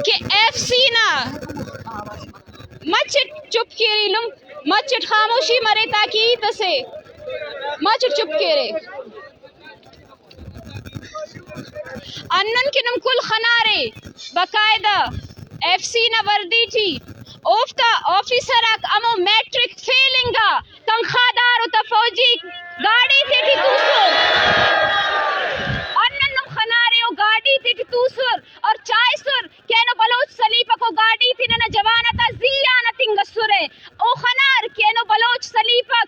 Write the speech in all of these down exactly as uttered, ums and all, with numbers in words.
کہ ایف سی نا مچٹ چپ کیرے، لم مچٹ خاموشی مرے تاکہ ہیت اسے مچٹ چپ کیرے۔ ہندن کہ نم کل خنارے باقاعدہ ایف سی نا وردی ٹی اوفتا آفیسر آک ہمو میٹرک فیل انگا تنخواہ دار و تا فوجی گاڑی تیٹی توسر۔ ہندن نم خنارے او گاڑی تیٹی توسر اور چائسر کہ اینو بلوچ سلیپک و گاڑی تے ننا جوان آتا زی آن اتنگ اسرہ۔ او خنار کہ اینو بلوچ سلیپک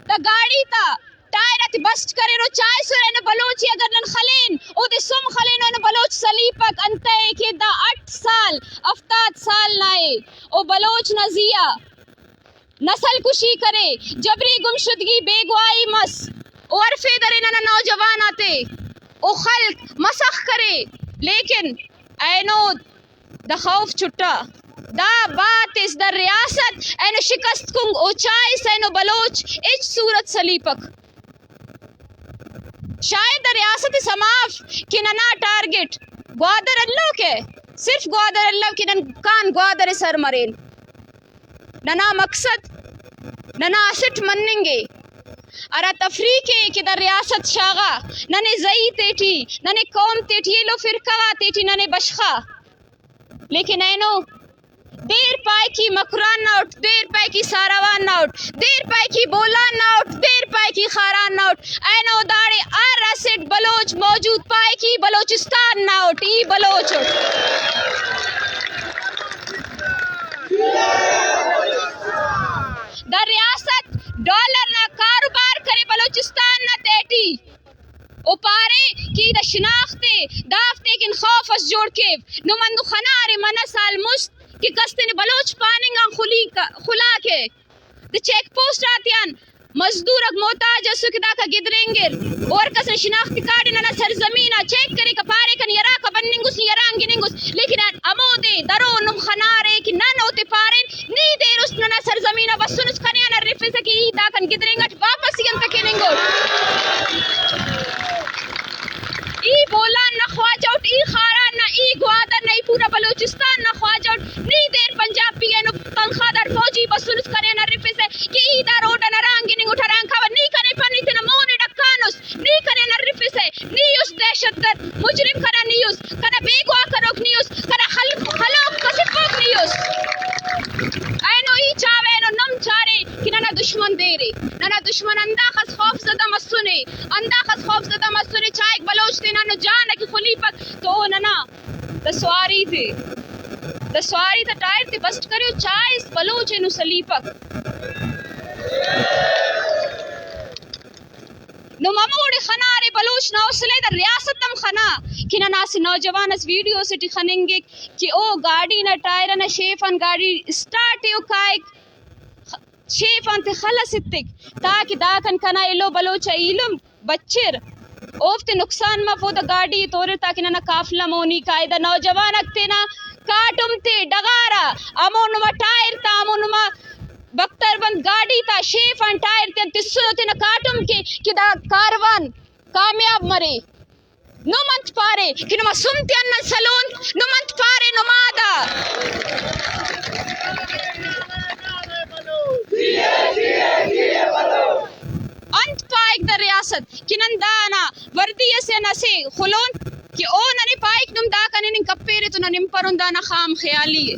دا گاڑی تا ٹائر آتے بسٹ کریر و چائسر، اینو بلوچ ءِ اگر نن خلین، اودے سم خلینو، اینو بلوچ سلیپک۔ انتئے کہ دا ہٹ سال، ہفتاد سال نا ءِ، او بلوچ نا زی آ نسل کشی کرے، جبری گمشدگی، بیگواہی مس، او ہرفے درے ننا نوجوان آتے، او خلک مسخ کرے، لیکن اینو دا خوف چھٹا، دا باتس، دا ریاست اینو شکست کنگ او چائس، اینو بلوچ ہچ صورت سلیپک۔ شاید دا ریاست سما اف کہ ننا ٹارگٹ گوادر الو کہ، صرف گوادر الو کہ نن کان گوادر سر مرین۔ ننا مقصد ننا اسٹ مننگ ءِ، ہرا تفریق ءِ کہ دا ریاست شاغا، ننے زئی تیٹی، ننے قوم تیٹی، ایلو فرقہ غاتیٹی ننے بشخا۔ لیکن اینو دیر پائے کہ مکران نا اٹ، دیر پائے کہ ساراوان نا اٹ، دیر پائے کہ بولان نا اٹ، دیر پائے کہ خاران نا اٹ۔ اینو داڑے ہر اسٹ بلوچ موجود پائے کہ بلوچستان نا اٹ، ای بلوچ اٹ۔ دا ریاست ڈالر نا کاروبار کرے بلوچستان نا تہٹی۔ او پارے کہ ای دا شناخت ءِ، دافتے کن خوف اس جوڑ کیو۔ نم ہندن خنارے منہ سال مست کہ کس تینے بلوچ پاننگ آن خلی ک-، خلا کے۔ دا چیک پوسٹ آتیان مزدور آک محتاج اسر کہ داکا گدرینگر۔ او ہر کس نا شناختی کارڈ ءِ، ننا سرزمین آ چیک کریکہ، پاریکہ نی ہراکا بننگ اس، نی ہران گننگ اس۔ لیکن ہمودے درو نم خنارے کہ نن اوتے پارین، نی دیر است ننا سرزمین آ بسنس، کنے آن ہرفسہ کہ ای داکان گدرینگ اٹ واپس ای انت کننگ اٹ؟ ای بولان نا خواجہ اٹ، ای خاران نا، ای گوادر نا، ای پورا بلوچستان نا خواجہ اٹ۔ نی دیر پنجابی اینو تنخواہ دار فوجی بسنس، کنے آن ہرفسہ کہ ای دا روڈ آن ہران گننگ اٹ، ہران کاوہ؟ نی کنے پن ای تینا مون ءِ ڈکانس؟ نی کنے آن ہرفسہ؟ نی اس دہشت گرد، مجرم کنا نی اس، کنا بیگواہ کروک نی اس، کنا خل-، خلوک کسفوک نی اس۔ اینو ای چاوہ، اینو نم چارے کہ ننا دشمن دیر ءِ، ننا دشمن انداخس خوف زدہ مسنے، انداخس خوف زدہ مسنے، چائک بلوچ تینا ہندن جان ءِ کہ خلیپک تو او ننا دا سواری تے، دا سواری تا ٹائر تے بسٹ کرے و چائس بلوچ اینو سلیپک۔ نم ہموڑے خنارے، بلوچ نا حوصلہ ءِ، دا ریاست ہم خنا کہ ننا اسہ نوجوان اس ویڈیو اسے ٹی خننگک کہ او گاڑی نا ٹائر ئنا شیف آن گاڑی اسٹارٹ ءِ و کائک، شیف آن تے خل ئس ایتک تاکہ داکان کنا ایلو بلوچ آ ایلم بچر، اوفتے نقصان مف، او دا گاڑی ءِ توریر تاکہ ننا قافلہ مونی کائے۔ دا نوجوان آک تینا کاٹم تے ڈغار آ ہمو نما ٹائر تا، ہمو نما بختر بند گاڑی تا شیف آن ٹائر تیان تسنو تینا کاٹم کے کہ دا کاروان کامیاب مرے۔ نم انت پارے کہ نما سم تیان نن سلون؟ نم انت پارے نما دا؟ انت پائک دا ریاست کہ نن دانا وردی اسے آن اسے خلون کہ او ننے پائک نم داکان ہننگ کپیرے تو نن ہنپرون؟ دانا خام خیالی ءِ۔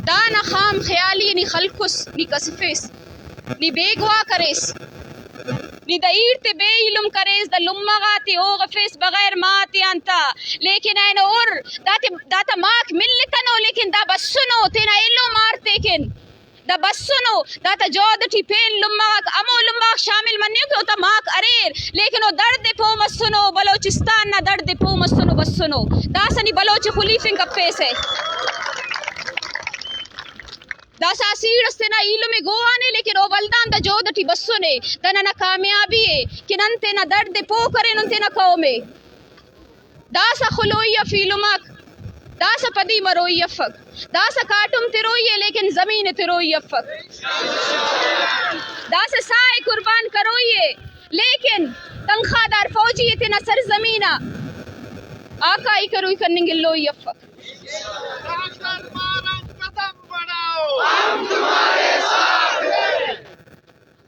دانا خام خیالی ءِ نی خلکس، نی کسفیس، نی بیگواہ کریس، نی دا ایڑ تے بے ایلم کریس، دا لمہ غاتے اوغفیس بغیر ماتے آن تا، لیکن اینو ہر داتے، داتا ماک ملتنو، لیکن دا بسنو تینا ایلم آر تیکن۔ دا بسنو، داتا جہد ٹی پین لمہ غاک، ہمو لمہ غاک شامل مننگ کہ اوتا ماک اریر، لیکن او دڑد ءِ پہہ مسنو، بلوچستان نا دڑد ءِ پہہ مسنو، بسنو۔ داسہ نی بلوچ ءِ خلیفنگ کپیسہ۔ داسہ اسہ ایڑ اس تینا ایلم ءِ گوہانے، لیکن او ولدان دا جہد ٹی بسنے۔ دا ننا کامیابی ءِ کہ نن تینا دڑد ءِ پہہ کرینن تینا قوم ءِ۔ داسہ خلوئی اف ایلم آک، داسہ پدی مروئی افک، داسہ کاٹم تروئی ءِ لیکن زمین ءِ تروئی افک، داسہ ساہ ءِ قربان کروئی ءِ لیکن تنخواہ دار فوجی ءِ تینا سرزمین آ آکائی کروئی کننگ الوئی افک۔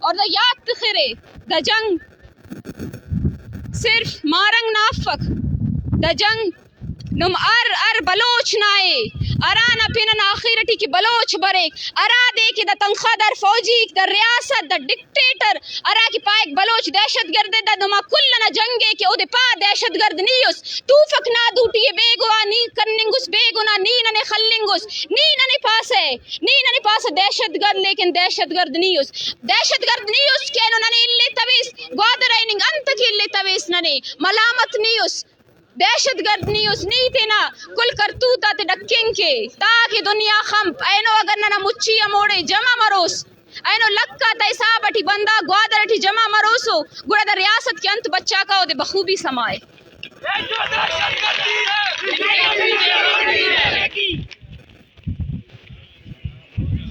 اور دا یات تخرے، دا جنگ صرف مارنگ نا افک، دا جنگ نم ہر، ہر بلوچ نا ءِ، ہرانا پن آن آخر ٹی کہ بلوچ بریک، ہرادے کہ دا تنخواہ دار فوجیک، دا ریاست، دا ڈکٹیٹر ہرا کہ پائک بلوچ دہشت گرد ءِ، دا نما کل ئنا جنگ ءِ کہ اودے پا دہشت گرد نی اس، توفک نا دوٹی ءِ، بیگواہ نی کننگ اس، بے گناہ نی ننے خلنگ اس، نی ننے پاسہ، نی ننے پاسہ دہشت گرد، لیکن دہشت گرد نی اس، دہشت گرد نی اس کہ اینو ننے الیتویس، گوادر آ ہننگ انت کہ الیتویس، ننے ملامت نی اس۔ دہشت گرد نی اس، نی تینا کل کرتوت آتے ڈکنگ کے تاکہ دنیا خنپ۔ اینو اگر ننا مچی ہموڑے جمع مروس، اینو لکھ آتا حساب ٹی بندغ گوادر ٹی جمع مروسو، گڑا دا ریاست کہ انت بچاکا اودے بخوبی سمائے۔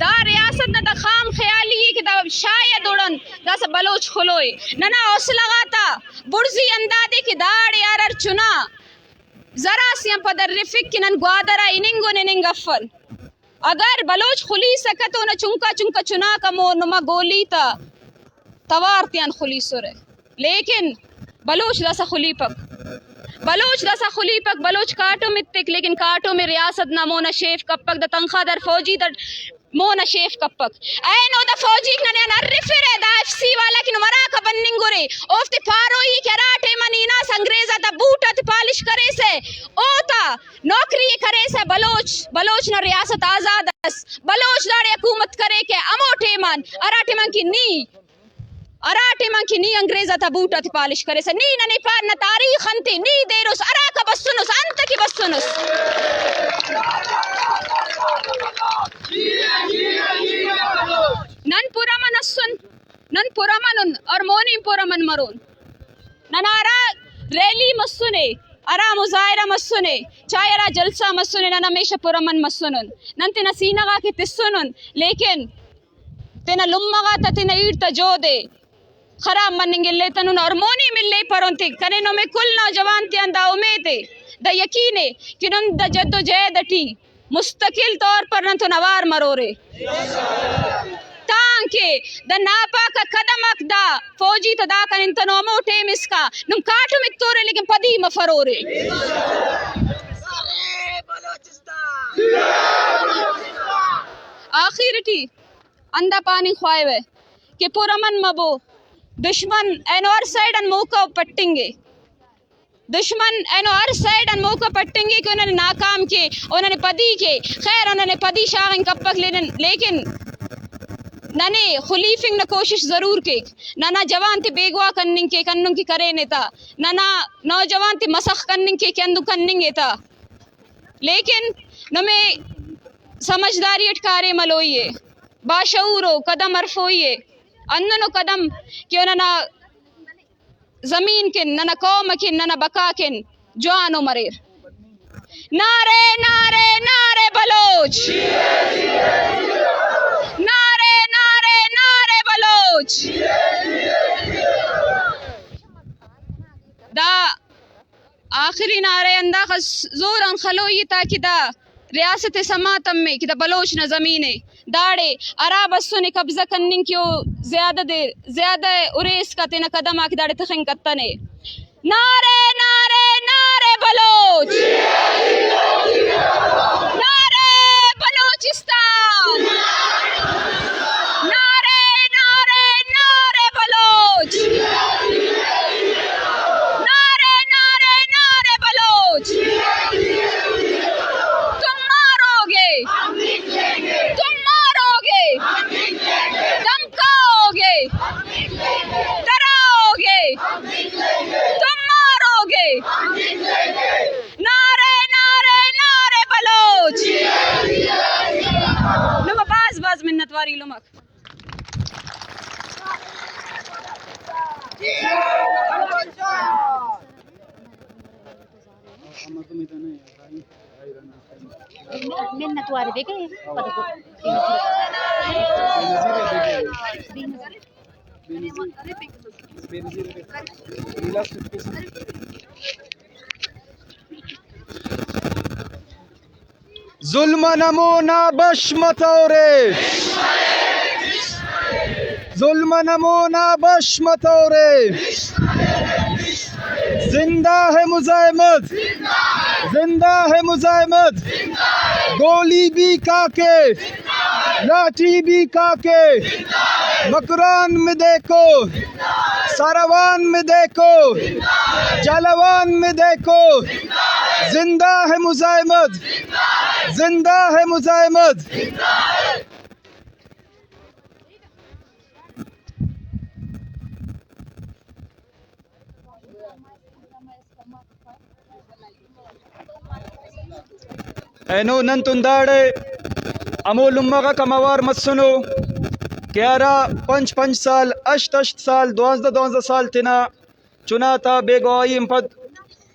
دا ریاست نا دا خام خیالی ءِ کہ دا شاید اوڑان داسہ بلوچ خلوئے۔ ننا حوصلہ غاتا بڑزی ہندادے کہ داڑے ہر ہر چنا زراسے آن پد ارفک کہ نن گوادر آ ہننگ و نننگ افن۔ اگر بلوچ خلیسکہ تو اونا چنکا چنکا چناک ہمو نما گولی تا توار تیان خلیسرہ، لیکن بلوچ داسہ خلیپک، بلوچ داسہ خلیپک، بلوچ کاٹم ایتک، لیکن کاٹم ءِ ریاست نا مونا شیف کپک، دا تنخواہ دار فوجی تا مونا شیف کپک۔ اینو دا فوجیک ننے آن ارفرہ، دا ایف سی والا کن ہراکا بننگ ارے، اوفتے پاروئی کہ ہرا ٹائم آ نی ہناس انگریز آتا بوٹ آتے پالش کریسہ، اوتا نوکری ءِ کریسہ، بلوچ، بلوچ نا ریاست آزاد ئس، بلوچ داڑے حکومت کریکہ، ہمو ٹائم آن، ہرا ٹائم آن کہ نی ہرا ٹائم آن کہ نی انگریز آتا بوٹ آتے پالش کریسہ، نی ننے پار نا تاریخ انتے، نی دیروس ہراکا بسنس، انت کہ بسنس۔ نن پرامن اسن، نن پرامن ان اور مونی پرامن مرون۔ ننا ہرا ریلی مسنے، ہرا مظاہرہ مسنے، چاہے ہرا جلسہ مسنے، نن ہمیشہ پرامن مسنن۔ نن تینا سینہ غاکے تسنن، لیکن تینا لمہ غاتا، تینا ہیڑ تا جہد ءِ خراب مننگ الیتنن اور مونی ملیپرون تے۔ کنے نمے کل نوجوان تیان دا امید ءِ، دا یقین ءِ کہ نم دا جد و جہد اٹی مستقل طور پر نن تون اوار مرورے، تانکہ دا ناپاک آ قدم آک دا فوجی تا دا کننگتنو، ہمو ٹائم اسکا نم کاٹم ایتورے لیکن پدی مفرورے۔ آخر ٹی ہندا پاننگ خواہوہ کہ پرامن مبو، دشمن اینو ہر سائیڈ آن موقع پٹنگے، دشمن اینو ہر سائیڈ آن موقع پٹنگے کہ او ننے ناکام کے، او ننے پدی کے۔ خیر، او ننے پدی شاغنگ کپک، لیکن، لیکن ننے خلیفنگ نا کوشش ضرور کیک۔ ننا جوان تے بیگواہ کننگ کیک، ہندن کہ کرینے تا، ننا نوجوان تے مسخ کننگ کیک کہ ہندن کننگ ءِ تا۔ لیکن نمے سمجھداری اٹ کاریم ہلوئی ءِ، باشعور و قدم ہرفوئی ءِ، ہندنو قدم کہ او ننا زمین کن، ننا قوم کن، ننا بقا کن جوانو مریر۔ نعرہ، نعرہ، نعرہ بلوچ! نعرہ، نعرہ، نعرہ بلوچ! دا آخری نعرہ ہنداخس زور آن خلوئی ءِ تاکہ دا ریاست سما تمے کہ دا بلوچ نا زمین ءِ، داڑے ہرا بسنے قبضہ کننگ کہ او زیادہ دیر، زیادہ ارے اسکا تینا قدم آک داڑے تخنگ کتنے۔ نعرہ، نعرہ، نعرہ بلوچ! نعرہ بلوچستان! نعرہ، نعرہ، نعرہ بلوچ! نعرہ، نعرہ، نعرہ بلوچ! تم ماروگے! تم ماروگے! دم کھاؤگے! ڈراؤگے! تم ماروگے! نعرہ، نعرہ، نعرہ بلوچ! نما بھاز بھاز منت وار ایلم آک۔ منت وار دے کہ ظلم آن ہمو نا بش متورے۔ ظلم نمونا بش متورے۔ زندہ ہے مزاحمت، زندہ ہے مزاحمت۔ گولی بھی کاکے، لاٹھی بھی کاکے، مکران میں دیکھو، ساروان میں دیکھو، جالوان میں دیکھو، زندہ ہے مزاحمت، زندہ ہے مزاحمت۔ اینو ننتون داڑے ہمو لمہ غاک ہم اوار مسنو کہ ہرا پنچ پنچ سال، ہشت ہشت سال، دوانزدہ دوانزدہ سال تینا چنا تا بیگواہی آن پد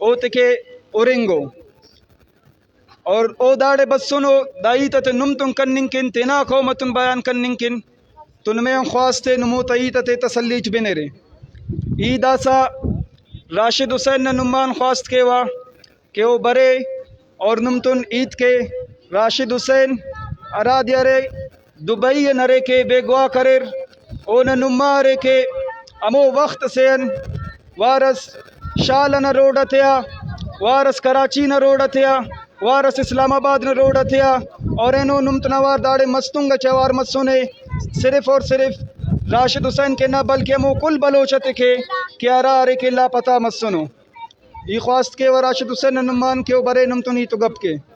اوتیکہ ہرنگو۔ اور او داڑے بسنو، دا ہیت آتے نم تون کننگ کن، تینا قوم اتون بیان کننگ کن تو نمے آن خواست ءِ، نمو تا ہیت آتے تسلی ٹی بنرے۔ ای داسہ راشد حسین نا نمان خواست کیوہ کہ او برے اور نم تون ہیت کے۔ راشد حسین ہرادے ارے، دبئی آن ارے کہ بیگواہ کریر، اونا نما ارے کہ ہمو وخت سے آن وارس شال ئنا روڈ آتیا، وارس کراچی نا روڈ آتیا، وارس اسلام آباد نا روڈ آتیا، اور اینو نم تون اوار داڑے مستونگ اچ اوار مسنے۔ صرف اور صرف راشد حسین کہ نہ، بلکہ ہمو کل بلوچ آتے کہ، کہ ہرا ارے کہ لاپتہ مسنو۔ ای خواست کیوہ راشد حسین نا نمان کہ او برے نم تون ہیت و گپ کے۔